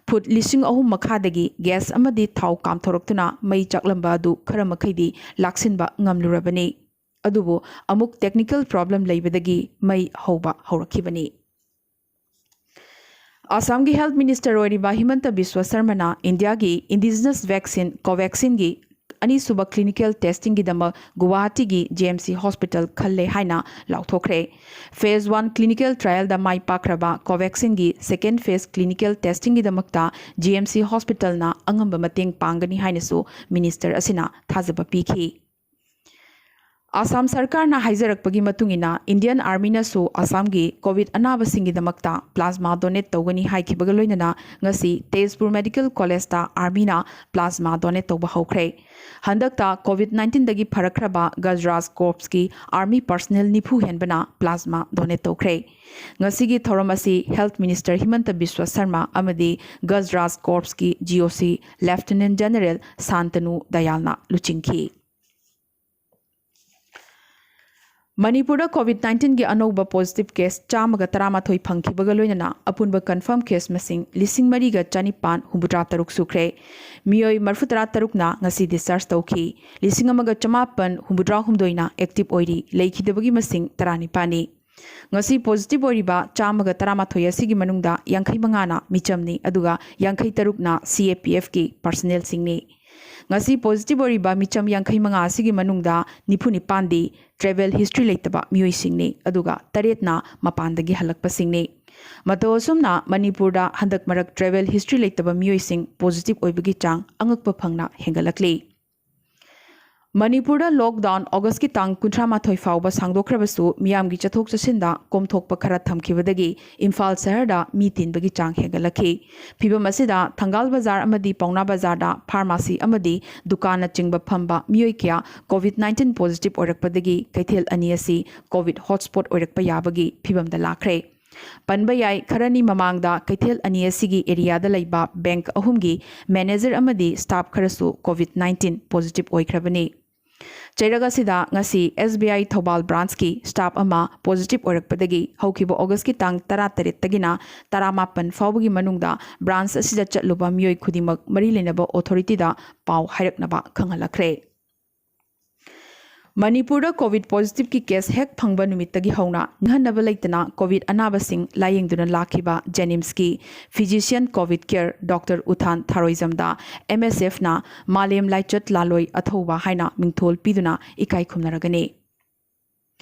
ꯐꯨꯠ ꯂꯤꯁꯤꯡ ꯑꯍꯨꯝ ꯃꯈꯥꯗꯒꯤ ꯒ꯭ꯌꯥꯁ ꯑꯃꯗꯤ ꯊꯥꯎ ꯀꯥꯝꯊꯣꯔꯛꯇꯨꯅ ꯃꯩ ꯆꯥꯛꯂꯝꯕ ꯑꯗꯨ ꯈꯔ ꯃꯈꯩꯗꯤ ꯂꯥꯛꯁꯤꯟꯕ ꯉꯝꯂꯨꯔꯕꯅꯤ꯫ ꯑꯗꯨꯕꯨ ꯑꯃꯨꯛ ꯇꯦꯛꯅꯤꯀꯦꯜ ꯄ꯭ꯔꯣꯕ꯭ꯂꯦꯝ ꯂꯩꯕꯗꯒꯤ ꯃꯩ ꯍꯧꯕ ꯍꯧꯔꯛꯈꯤꯕꯅꯤ꯫ ꯑꯁꯥꯝꯒꯤ ꯍꯦꯜꯊ ꯃꯤꯅꯤꯁꯇꯔ ꯑꯣꯏꯔꯤꯕ ꯍꯤꯃꯟꯇ ꯕꯤꯁ꯭ꯋ ꯁꯔꯃꯅ ꯏꯟꯗꯤꯌꯥꯒꯤ ꯏꯟꯗꯤꯖꯤꯅꯁ ꯚꯦꯛꯁꯤꯟ ꯀꯣꯚꯦꯛꯁꯤꯟꯒꯤ ꯑꯅꯤꯁꯨꯕ ꯀ꯭ꯂꯤꯅꯤꯀꯦꯜ ꯇꯦꯁꯇꯤꯡꯒꯤꯗꯃꯛ ꯒꯨꯋꯥꯍꯥꯇꯤꯒꯤ ꯖꯤ ꯑꯦꯝ ꯁꯤ ꯍꯣꯁꯄꯤꯇꯥꯜ ꯈꯜꯂꯦ ꯍꯥꯏꯅ ꯂꯥꯎꯊꯣꯛꯈ꯭ꯔꯦ꯫ ꯐꯦꯖ ꯋꯥꯟ ꯀ꯭ꯂꯤꯅꯤꯀꯦꯜ ꯇ꯭ꯔꯥꯌꯦꯜꯗ ꯃꯥꯏ ꯄꯥꯛꯈ꯭ꯔꯕ ꯀꯣꯚꯦꯛꯁꯤꯟꯒꯤ ꯁꯦꯀꯦꯟ ꯐꯦꯖ ꯀ꯭ꯂꯤꯅꯤꯀꯦꯜ ꯇꯦꯁꯇꯤꯡꯒꯤꯗꯃꯛꯇ ꯖꯤ ꯑꯦꯝ ꯁꯤ ꯍꯣꯁꯄꯤꯇꯥꯜꯅ ꯑꯉꯝꯕ ꯃꯇꯦꯡ ꯄꯥꯡꯒꯅꯤ ꯍꯥꯏꯅꯁꯨ ꯃꯤꯅꯤꯁꯇꯔ ꯑꯁꯤꯅ ꯊꯥꯖꯕ ꯄꯤꯈꯤ꯫ ꯑꯁꯥꯝ ꯁꯔꯀꯥꯔꯅ ꯍꯥꯏꯖꯔꯛꯄꯒꯤ ꯃꯇꯨꯡ ꯏꯟꯅ, ꯏꯟꯗꯤꯌꯟ ꯑꯥꯔꯃꯤꯅꯁꯨ ꯑꯁꯥꯝꯒꯤ ꯀꯣꯚꯤꯗ ꯑꯅꯥꯕꯁꯤꯡꯒꯤꯗꯃꯛꯇ ꯄ꯭ꯂꯥꯖꯃꯥ ꯗꯣꯅꯦꯠ ꯇꯧꯒꯅꯤ ꯍꯥꯏꯈꯤꯕꯒ ꯂꯣꯏꯅꯅ ꯉꯁꯤ ꯇꯦꯖꯄꯨꯔ ꯃꯦꯗꯤꯀꯦꯜ ꯀꯣꯂꯦꯖꯇ ꯑꯥꯔꯃꯤꯅ ꯄ꯭ꯂꯥꯖꯃꯥ ꯗꯣꯅꯦꯠ ꯇꯧꯕ ꯍꯧꯈ꯭ꯔꯦ꯫ ꯍꯟꯗꯛꯇ ꯀꯣꯚꯤꯗ ꯅꯥꯏꯟꯇꯤꯟꯗꯒꯤ ꯐꯔꯛꯈ꯭ꯔꯕ ꯒꯖꯔꯥꯖ ꯀꯣꯔꯞꯁꯀꯤ ꯑꯥꯔꯃꯤ ꯄꯔꯁꯅꯦꯜ ꯅꯤꯐꯨ ꯍꯦꯟꯕꯅ ꯄ꯭ꯂꯥꯖꯃꯥ ꯗꯣꯅꯦꯠ ꯇꯧꯈ꯭ꯔꯦ꯫ ꯉꯁꯤꯒꯤ ꯊꯧꯔꯝ ꯑꯁꯤ ꯍꯦꯜꯊ ꯃꯤꯅꯤꯁꯇꯔ ꯍꯤꯃꯟꯇ ꯕꯤꯁ꯭ꯋ ꯁꯔꯃ ꯑꯃꯗꯤ ꯒꯖꯔꯥꯖ ꯀꯣꯔꯞꯁꯀꯤ ꯖꯤ ꯑꯣ ꯁꯤ ꯂꯦꯐꯇꯤꯅꯦꯟꯠ ꯖꯦꯅꯔꯦꯜ ꯁꯥꯟꯇꯅꯨ ꯗꯌꯥꯜꯅ ꯂꯨꯆꯤꯡꯈꯤ꯫ ꯃꯅꯤꯄꯨꯔꯗ ꯀꯣꯚꯤꯗ ꯅꯥꯏꯟꯇꯤꯟꯒꯤ ꯑꯅꯧꯕ ꯄꯣꯖꯤꯇꯤꯚ ꯀꯦꯁ ꯆꯥꯝꯃꯒ ꯇꯔꯥꯃꯥꯊꯣꯏ ꯐꯪꯈꯤꯕꯒ ꯂꯣꯏꯅꯅ ꯑꯄꯨꯟꯕ ꯀꯟꯐꯥꯔꯝ ꯀꯦꯁ ꯃꯁꯤꯡ ꯂꯤꯁꯤꯡ ꯃꯔꯤꯒ ꯆꯅꯤꯄꯥꯟ ꯍꯨꯝꯐꯨꯇꯔꯥ ꯇꯔꯨꯛ ꯁꯨꯈ꯭ꯔꯦ꯫ ꯃꯤꯑꯣꯏ ꯃꯔꯤꯐꯨꯇꯔꯥ ꯇꯔꯨꯛꯅ ꯉꯁꯤ ꯗꯤꯁꯆꯥꯔꯖ ꯇꯧꯈꯤ꯫ ꯂꯤꯁꯤꯡ ꯑꯃꯒ ꯆꯃꯥꯄꯟ ꯍꯨꯝꯐꯨꯇꯔꯥ ꯍꯨꯝꯗꯣꯏꯅ ꯑꯦꯛꯇꯤꯚ ꯑꯣꯏꯔꯤ, ꯂꯩꯈꯤꯗꯕꯒꯤ ꯃꯁꯤꯡ ꯇꯔꯥꯅꯤꯄꯥꯟꯅꯤ꯫ ꯉꯁꯤ ꯄꯣꯖꯤꯇꯤꯚ ꯑꯣꯏꯔꯤꯕ ꯆꯥꯝꯃꯒ ꯇꯔꯥꯃꯥꯊꯣꯏ ꯑꯁꯤꯒꯤ ꯃꯅꯨꯡꯗ ꯌꯥꯡꯈꯩ ꯃꯉꯥꯅ ꯃꯤꯆꯝꯅꯤ, ꯑꯗꯨꯒ ꯌꯥꯡꯈꯩ ꯇꯔꯨꯛꯅ ꯁꯤ ꯑꯦ ꯄꯤ ꯑꯦꯐꯀꯤ ꯄꯔꯁꯅꯦꯜꯁꯤꯡꯅꯤ꯫ ꯉꯁꯤ ꯄꯣꯖꯤꯇꯤꯚ ꯑꯣꯏꯔꯤꯕ ꯃꯤꯆꯝ ꯌꯥꯡꯈꯩ ꯃꯉꯥ ꯑꯁꯤꯒꯤ ꯃꯅꯨꯡꯗ ꯅꯤꯐꯨ ꯅꯤꯄꯥꯟꯗꯤ ꯇ꯭ꯔꯦꯚꯦꯜ ꯍꯤꯁꯇ꯭ꯔꯤ ꯂꯩꯇꯕ ꯃꯤꯑꯣꯏꯁꯤꯡꯅꯤ, ꯑꯗꯨꯒ ꯇꯔꯦꯠꯅ ꯃꯄꯥꯟꯗꯒꯤ ꯍꯜꯂꯛꯄꯁꯤꯡꯅꯤ꯫ ꯃꯇꯧ ꯑꯁꯨꯝꯅ ꯃꯅꯤꯄꯨꯔꯗ ꯍꯟꯗꯛ ꯃꯔꯛ ꯇ꯭ꯔꯦꯚꯦꯜ ꯍꯤꯁꯇ꯭ꯔꯤ ꯂꯩꯇꯕ ꯃꯤꯑꯣꯏꯁꯤꯡ ꯄꯣꯖꯤꯇꯤꯚ ꯑꯣꯏꯕꯒꯤ ꯆꯥꯡ ꯑꯉꯛꯄ ꯐꯪꯅ ꯍꯦꯟꯒꯠꯂꯛꯂꯤ꯫ ꯃꯅꯤꯄꯨꯔꯗ ꯂꯣꯛꯗꯥꯎꯟ ꯑꯣꯒꯁꯀꯤ ꯇꯥꯡ ꯀꯨꯟꯊ꯭ꯔꯥ ꯃꯥꯊꯣꯏ ꯐꯥꯎꯕ ꯁꯥꯡꯗꯣꯛꯈ꯭ꯔꯕꯁꯨ, ꯃꯤꯌꯥꯝꯒꯤ ꯆꯠꯊꯣꯛ ꯆꯠꯁꯤꯟꯗ ꯀꯣꯝꯊꯣꯛꯄ ꯈꯔ ꯊꯝꯈꯤꯕꯗꯒꯤ ꯏꯝꯐꯥꯜ ꯁꯍꯔꯗ ꯃꯤ ꯇꯤꯟꯕꯒꯤ ꯆꯥꯡ ꯍꯦꯟꯒꯠꯂꯛꯈꯤ꯫ ꯐꯤꯚꯝ ꯑꯁꯤꯗ ꯊꯪꯒꯥꯜ ꯕꯖꯥꯔ ꯑꯃꯗꯤ ꯄꯥꯎꯅꯥ ꯕꯖꯥꯔꯗ ꯐꯥꯔꯃꯥꯁꯤ ꯑꯃꯗꯤ ꯗꯨꯀꯥꯟꯅꯆꯤꯡꯕ ꯐꯝꯕ ꯃꯤꯑꯣꯏ ꯀꯌꯥ ꯀꯣꯚꯤꯗ ꯅꯥꯏꯟꯇꯤꯟ ꯄꯣꯖꯤꯇꯤꯚ ꯑꯣꯏꯔꯛꯄꯗꯒꯤ ꯀꯩꯊꯦꯜ ꯑꯅꯤ ꯑꯁꯤ ꯀꯣꯚꯤꯗ ꯍꯣꯠꯁ꯭ꯄꯣꯠ ꯑꯣꯏꯔꯛꯄ ꯌꯥꯕꯒꯤ ꯐꯤꯚꯝꯗ ꯂꯥꯛꯈ꯭ꯔꯦ꯫ ꯄꯟꯕ ꯌꯥꯏ, ꯈꯔꯅꯤ ꯃꯃꯥꯡꯗ ꯀꯩꯊꯦꯜ ꯑꯅꯤ ꯑꯁꯤꯒꯤ ꯑꯦꯔꯤꯌꯥꯗ ꯂꯩꯕ ꯕꯦꯡꯛ ꯑꯍꯨꯝꯒꯤ ꯃꯦꯅꯦꯖꯔ ꯑꯃꯗꯤ ꯁ꯭ꯇꯥꯐ ꯈꯔꯁꯨ ꯀꯣꯚꯤꯗ ꯅꯥꯏꯟꯇꯤꯟ ꯄꯣꯖꯤꯇꯤꯚ ꯑꯣꯏꯈ꯭ꯔꯕꯅꯤ꯫ ꯆꯩꯔꯛ ꯑꯁꯤꯗ ꯉꯁꯤ ꯑꯦꯁ ꯕꯤ ꯑꯥꯏ ꯊꯧꯕꯥꯜ ꯕ꯭ꯔꯥꯟꯆꯀꯤ ꯁ꯭ꯇꯥꯐ ꯑꯃ ꯄꯣꯖꯤꯇꯤꯚ ꯑꯣꯏꯔꯛꯄꯗꯒꯤ ꯍꯧꯈꯤꯕ ꯑꯣꯒꯁꯀꯤ ꯇꯥꯡ ꯇꯔꯥꯇꯔꯦꯠꯇꯒꯤꯅ ꯇꯔꯥꯃꯥꯄꯟ ꯐꯥꯎꯕꯒꯤ ꯃꯅꯨꯡꯗ ꯕ꯭ꯔꯥꯟꯆ ꯑꯁꯤꯗ ꯆꯠꯂꯨꯕ ꯃꯤꯑꯣꯏ ꯈꯨꯗꯤꯡꯃꯛ ꯃꯔꯤ ꯂꯩꯅꯕ ꯑꯣꯊꯣꯔꯤꯇꯤꯗ ꯄꯥꯎ ꯍꯥꯏꯔꯛꯅꯕ ꯈꯪꯍꯜꯂꯛꯈ꯭ꯔꯦ꯫ ꯃꯅꯤꯄꯨꯔꯗ ꯀꯣꯚꯤꯗ ꯄꯣꯖꯤꯇꯤꯚꯀꯤ ꯀꯦꯁ ꯍꯦꯛ ꯐꯪꯕ ꯅꯨꯃꯤꯠꯇꯒꯤ ꯍꯧꯅ ꯅꯤꯡꯍꯟꯅꯕ ꯂꯩꯇꯅ ꯀꯣꯚꯤꯗ ꯑꯅꯥꯕꯁꯤꯡ ꯂꯥꯌꯦꯡꯗꯨꯅ ꯂꯥꯛꯈꯤꯕ ꯖꯦꯅꯤꯝꯁꯀꯤ physician Covid care doctor Uthan ꯊꯥꯔꯣꯏꯖꯝꯗ ꯑꯦꯝ ꯑꯦꯁ ꯑꯦꯐꯅ ꯃꯥꯂꯦꯝ ꯂꯥꯏꯆꯠ ꯂꯥꯂꯣꯏ ꯑꯊꯧꯕ ꯍꯥꯏꯅ ꯃꯤꯡꯊꯣꯜ ꯄꯤꯗꯨꯅ ꯏꯀꯥꯏ ꯈꯨꯝꯅꯔꯒꯅꯤ꯫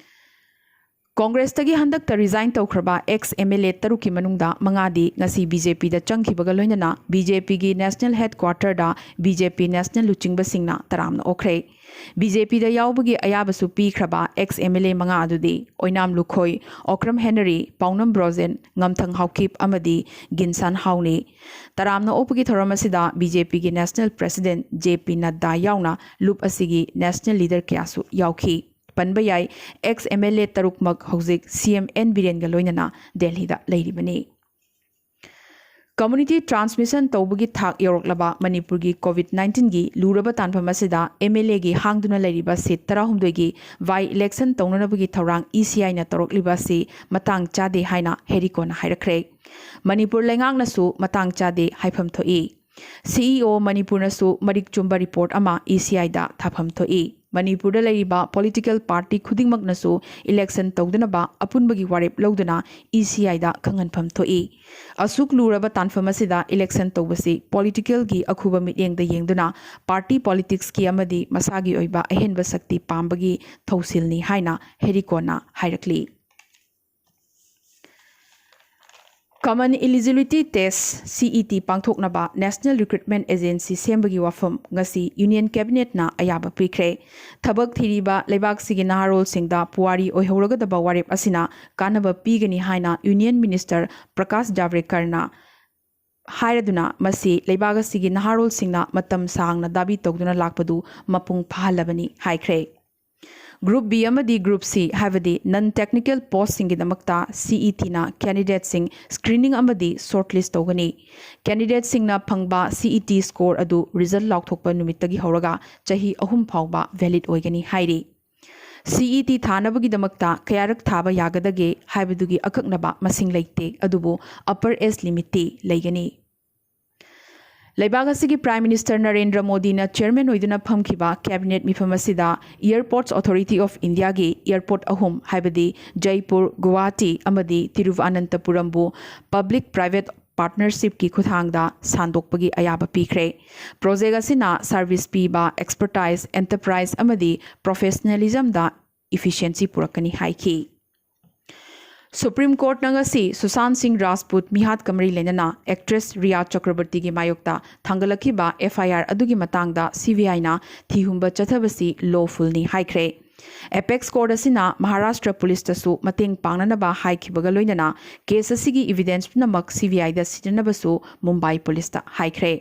ꯀꯣꯡꯒ꯭ꯔꯦꯁꯇꯒꯤ ꯍꯟꯗꯛꯇ ꯔꯤꯖꯥꯏꯟ ꯇꯧꯈ꯭ꯔꯕ ꯑꯦꯛꯁ ꯑꯦꯝ ꯑꯦꯜ ꯑꯦ ꯇꯔꯨꯛꯀꯤ ꯃꯅꯨꯡꯗ ꯃꯉꯥꯗꯤ ꯉꯁꯤ ꯕꯤ ꯖꯦ ꯄꯤꯗ ꯆꯪꯈꯤꯕꯒ ꯂꯣꯏꯅꯅ ꯕꯤ ꯖꯦ ꯄꯤꯒꯤ ꯅꯦꯁꯅꯦꯜ ꯍꯦꯗꯀ꯭ꯋꯥꯔꯇꯔꯗ ꯕꯤ ꯖꯦ ꯄꯤ ꯅꯦꯁꯅꯦꯜ ꯂꯨꯆꯤꯡꯕꯁꯤꯡꯅ ꯇꯔꯥꯝꯅ ꯑꯣꯛꯈ꯭ꯔꯦ꯫ ꯕꯤ ꯖꯦ ꯄꯤꯗ ꯌꯥꯎꯕꯒꯤ ꯑꯌꯥꯕꯁꯨ ꯄꯤꯈ꯭ꯔꯕ ꯑꯦꯛꯁ ꯑꯦꯝ ꯑꯦꯜ ꯑꯦ ꯃꯉꯥ ꯑꯗꯨꯗꯤ ꯑꯣꯏꯅꯥꯝ ꯂꯨꯈꯣꯏ, ꯑꯣꯀ꯭ꯔꯝ ꯍꯦꯅꯔꯤ, ꯄꯥꯎꯅꯝ ꯕ꯭ꯔꯣꯖꯦꯟ, ꯉꯝꯊꯪ ꯍꯥꯎꯀꯤꯞ ꯑꯃꯗꯤ ꯒꯤꯟꯁꯥꯟ ꯍꯥꯎꯅꯤ꯫ ꯇꯔꯥꯝꯅ ꯑꯣꯛꯄꯒꯤ ꯊꯧꯔꯝ ꯑꯁꯤꯗ ꯕꯤ ꯖꯦ ꯄꯤꯒꯤ ꯅꯦꯁꯅꯦꯜ ꯄ꯭ꯔꯦꯁꯤꯗꯦꯟꯠ ꯖꯦ ꯄꯤ ꯅꯗ꯭ꯗꯥ ꯌꯥꯎꯅ ꯂꯨꯞ ꯑꯁꯤꯒꯤ ꯅꯦꯁꯅꯦꯜ ꯂꯤꯗꯔ ꯀꯌꯥꯁꯨ ꯌꯥꯎꯈꯤ꯫ ꯄꯟꯕ ꯌꯥꯏ, ꯑꯦꯛꯁ ꯑꯦꯝ ꯑꯦꯜ ꯑꯦ ꯇꯔꯨꯛꯃꯛ ꯍꯧꯖꯤꯛ ꯁꯤ ꯑꯦꯝ ꯑꯦꯟ ꯕꯤꯔꯦꯟꯒ ꯂꯣꯏꯅꯅ ꯗꯦꯜꯍꯤꯗ ꯂꯩꯔꯤꯕꯅꯤ꯫ ꯀꯝꯃ꯭ꯌꯨꯅꯤꯇꯤ ꯇ꯭ꯔꯥꯟꯁꯃꯤꯁꯟ ꯇꯧꯕꯒꯤ ꯊꯥꯛ ꯌꯧꯔꯛꯂꯕ ꯃꯅꯤꯄꯨꯔꯒꯤ ꯀꯣꯚꯤꯗ ꯅꯥꯏꯟꯇꯤꯟꯒꯤ ꯂꯨꯔꯕ ꯇꯥꯟꯐꯝ ꯑꯁꯤꯗ ꯑꯦꯝ ꯑꯦꯜ ꯑꯦꯒꯤ ꯍꯥꯡꯗꯨꯅ ꯂꯩꯔꯤꯕ ꯁꯤꯠ ꯇꯔꯥꯍꯨꯝꯗꯣꯏꯒꯤ ꯕꯥꯏ ꯏꯂꯦꯛꯁꯟ ꯇꯧꯅꯅꯕꯒꯤ ꯊꯧꯔꯥꯡ ꯏ ꯁꯤ ꯑꯥꯏꯅ ꯇꯧꯔꯛꯂꯤꯕ ꯑꯁꯤ ꯃꯇꯥꯡ ꯆꯥꯗꯦ ꯍꯥꯏꯅ ꯍꯦꯔꯤꯀꯣꯟꯅ ꯍꯥꯏꯔꯛꯈ꯭ꯔꯦ꯫ ꯃꯅꯤꯄꯨꯔ ꯂꯩꯉꯥꯛꯅꯁꯨ ꯃꯇꯥꯡ ꯆꯥꯗꯦ ꯍꯥꯏꯐꯝ ꯊꯣꯛꯏ꯫ ꯁꯤ ꯏ ꯑꯣ ꯃꯅꯤꯄꯨꯔꯅꯁꯨ ꯃꯔꯤꯛ ꯆꯨꯝꯕ ꯔꯤꯄꯣꯔꯠ ꯑꯃ ꯏ ꯁꯤ ꯑꯥꯏꯗ ꯊꯥꯐꯝ ꯊꯣꯛꯏ꯫ ꯃꯅꯤꯄꯨꯔꯗ ꯂꯩꯔꯤꯕ ꯄꯣꯂꯤꯇꯤꯀꯦꯜ ꯄꯥꯔꯇꯤ ꯈꯨꯗꯤꯡꯃꯛꯅꯁꯨ ꯏꯂꯦꯛꯁꯟ ꯇꯧꯗꯅꯕ ꯑꯄꯨꯟꯕꯒꯤ ꯋꯥꯔꯦꯞ ꯂꯧꯗꯨꯅ ꯏ ꯁꯤ ꯑꯥꯏꯗ ꯈꯪꯍꯟꯐꯝ ꯊꯣꯛꯏ꯫ ꯑꯁꯨꯛ ꯂꯨꯔꯕ ꯇꯥꯟꯐꯝ ꯑꯁꯤꯗ ꯏꯂꯦꯛꯁꯟ ꯇꯧꯕꯁꯤ ꯄꯣꯂꯤꯇꯤꯀꯦꯜꯒꯤ ꯑꯈꯨꯕ ꯃꯤꯠꯌꯦꯡꯗ ꯌꯦꯡꯗꯨꯅ ꯄꯥꯔꯇꯤ ꯄꯣꯂꯤꯇꯤꯛꯁꯀꯤ ꯑꯃꯗꯤ ꯃꯁꯥꯒꯤ ꯑꯣꯏꯕ ꯑꯍꯦꯟꯕ ꯁꯛꯇꯤ ꯄꯥꯝꯕꯒꯤ ꯊꯧꯁꯤꯜꯅꯤ ꯍꯥꯏꯅ ꯍꯦꯔꯤꯀꯣꯟꯅ ꯍꯥꯏꯔꯛꯂꯤ꯫ Common Eligibility Test, C E T, ꯄꯥꯡꯊꯣꯛꯅꯕ National Recruitment Agency ꯁꯦꯝꯕꯒꯤ ꯋꯥꯐꯝ ꯉꯁꯤ ꯌꯨꯅꯤꯌꯟ ꯀꯦꯕꯤꯅꯦꯠꯅ ꯑꯌꯥꯕ ꯄꯤꯈ꯭ꯔꯦ꯫ ꯊꯕꯛ ꯊꯤꯔꯤꯕ ꯂꯩꯕꯥꯛꯁꯤꯒꯤ ꯅꯍꯥꯔꯣꯜꯁꯤꯡꯗ ꯄꯨꯋꯥꯔꯤ ꯑꯣꯏꯍꯧꯔꯒꯗꯕ ꯋꯥꯔꯦꯞ ꯑꯁꯤꯅ ꯀꯥꯟꯅꯕ ꯄꯤꯒꯅꯤ ꯍꯥꯏꯅ ꯌꯨꯅꯤꯌꯟ ꯃꯤꯅꯤꯁꯇꯔ ꯄ꯭ꯔꯀꯥꯁ ꯖꯥꯚ꯭ꯔꯦꯀꯔꯅ ꯍꯥꯏꯔꯗꯨꯅ, ꯃꯁꯤ ꯂꯩꯕꯥꯛ ꯑꯁꯤꯒꯤ ꯅꯍꯥꯔꯣꯜꯁꯤꯡꯅ ꯃꯇꯝ ꯁꯥꯡꯅ ꯗꯥꯕꯤ ꯇꯧꯗꯨꯅ ꯂꯥꯛꯄꯗꯨ ꯃꯄꯨꯡ ꯐꯥꯍꯜꯂꯕꯅꯤ ꯍꯥꯏꯈ꯭ꯔꯦ꯫ ꯒ꯭ꯔꯨꯞ ꯕꯤ ꯑꯃꯗꯤ ꯒ꯭ꯔꯨꯞ ꯁꯤ, ꯍꯥꯏꯕꯗꯤ ꯅꯟ ꯇꯦꯛꯅꯤꯀꯦꯜ ꯄꯣꯁꯁꯤꯡꯒꯤꯗꯃꯛꯇ ꯁꯤ ꯏ ꯇꯤꯅ ꯀꯦꯟꯗꯤꯗꯦꯠꯁꯤꯡ ꯁ꯭ꯀ꯭ꯔꯤꯅꯤꯡ ꯑꯃꯗꯤ ꯁꯣꯔꯠꯂꯤꯁ ꯇꯧꯒꯅꯤ꯫ ꯀꯦꯟꯗꯤꯗꯦꯠꯁꯤꯡꯅ ꯐꯪꯕ ꯁꯤ ꯏ ꯇꯤ ꯁ꯭ꯀꯣꯔ ꯑꯗꯨ ꯔꯤꯖꯜ ꯂꯥꯎꯊꯣꯛꯄ ꯅꯨꯃꯤꯠꯇꯒꯤ ꯍꯧꯔꯒ ꯆꯍꯤ ꯑꯍꯨꯝ ꯐꯥꯎꯕ ꯚꯦꯂꯤꯗ ꯑꯣꯏꯒꯅꯤ ꯍꯥꯏꯔꯤ꯫ ꯁꯤ ꯏ ꯇꯤ ꯊꯥꯅꯕꯒꯤꯗꯃꯛꯇ ꯀꯌꯥꯔꯛ ꯊꯥꯕ ꯌꯥꯒꯗꯒꯦ ꯍꯥꯏꯕꯗꯨꯒꯤ ꯑꯀꯛꯅꯕ ꯃꯁꯤꯡ ꯂꯩꯇꯦ, ꯑꯗꯨꯕꯨ ꯑꯄꯔ ꯑꯦꯖ ꯂꯤꯃꯤꯠꯇꯤ ꯂꯩꯒꯅꯤ꯫ ꯂꯩꯕꯥꯛ ꯑꯁꯤꯒꯤ ꯄ꯭ꯔꯥꯏꯝ ꯃꯤꯅꯤꯁꯇꯔ ꯅꯔꯦꯟꯗ꯭ꯔ ꯃꯣꯗꯤꯅ ꯆꯤꯌꯔꯃꯦꯟ ꯑꯣꯏꯗꯨꯅ ꯐꯝꯈꯤꯕ ꯀꯦꯕꯤꯅꯦꯠ ꯃꯤꯐꯝ ꯑꯁꯤꯗ Airports Authority of Indiaꯒꯤ ꯑꯦꯌꯔꯄꯣꯔꯠ ꯑꯍꯨꯝ, ꯍꯥꯏꯕꯗꯤ ꯖꯩꯄꯨꯔ, ꯒꯨꯋꯥꯍꯥꯇꯤ ꯑꯃꯗꯤ ꯇꯤꯔꯨꯚꯑꯅꯟꯇꯄꯨꯔꯝꯕꯨ ꯄꯕ꯭ꯂꯤꯛ ꯄ꯭ꯔꯥꯏꯚꯦꯠ ꯄꯥꯔꯠꯅꯔꯁꯤꯞꯀꯤ ꯈꯨꯠꯊꯥꯡꯗ ꯁꯥꯟꯗꯣꯛꯄꯒꯤ ꯑꯌꯥꯕ ꯄꯤꯈ꯭ꯔꯦ꯫ ꯄ꯭ꯔꯣꯖꯦꯛ ꯑꯁꯤꯅ ꯁꯔꯚꯤꯁ ꯄꯤꯕ, ꯑꯦꯛꯁꯄꯔꯇꯥꯏꯖ, ꯑꯦꯟꯇꯔꯄ꯭ꯔꯥꯏꯖ ꯑꯃꯗꯤ ꯄ꯭ꯔꯣꯐꯦꯁꯅꯦꯂꯤꯖꯝꯗ ꯏꯐꯤꯁꯤꯌꯦꯟꯁꯤ ꯄꯨꯔꯛꯀꯅꯤ ꯍꯥꯏꯈꯤ꯫ ꯁꯨꯄ꯭ꯔꯤꯝ ꯀꯣꯔꯠꯅ ꯉꯁꯤ ꯁꯨꯁꯥꯟ ꯁꯤꯡ ꯔꯥꯖꯄꯨꯠ ꯃꯤꯍꯥꯠꯀ ꯃꯔꯤ ꯂꯩꯅꯅ ꯑꯦꯛꯇ꯭ꯔꯦꯁ ꯔꯤꯌꯥ ꯆꯀ꯭ꯔꯕꯔꯇꯤꯒꯤ ꯃꯥꯌꯣꯛꯇ ꯊꯥꯡꯒꯠꯂꯛꯈꯤꯕ ꯑꯦꯐ ꯑꯥꯏ ꯑꯥꯔ ꯑꯗꯨꯒꯤ ꯃꯇꯥꯡꯗ ꯁꯤ ꯕꯤ ꯑꯥꯏꯅ ꯊꯤꯍꯨꯝꯕ ꯆꯠꯊꯕꯁꯤ ꯂꯣꯐꯨꯜꯅꯤ ꯍꯥꯏꯈ꯭ꯔꯦ꯫ ꯑꯦꯄꯦꯛꯁ ꯀꯣꯔꯠ ꯑꯁꯤꯅ ꯃꯍꯥꯔꯥꯁꯇ꯭ꯔ ꯄꯨꯂꯤꯁꯇꯁꯨ ꯃꯇꯦꯡ ꯄꯥꯡꯅꯅꯕ ꯍꯥꯏꯈꯤꯕꯒ ꯂꯣꯏꯅꯅ ꯀꯦꯁ ꯑꯁꯤꯒꯤ ꯏꯚꯤꯗꯦꯟꯁ ꯄꯨꯝꯅꯃꯛ ꯁꯤ ꯕꯤ ꯑꯥꯏꯗ ꯁꯤꯟꯅꯅꯕꯁꯨ ꯃꯨꯝꯕꯥꯏ ꯄꯨꯂꯤꯁꯇ ꯍꯥꯏꯈ꯭ꯔꯦ꯫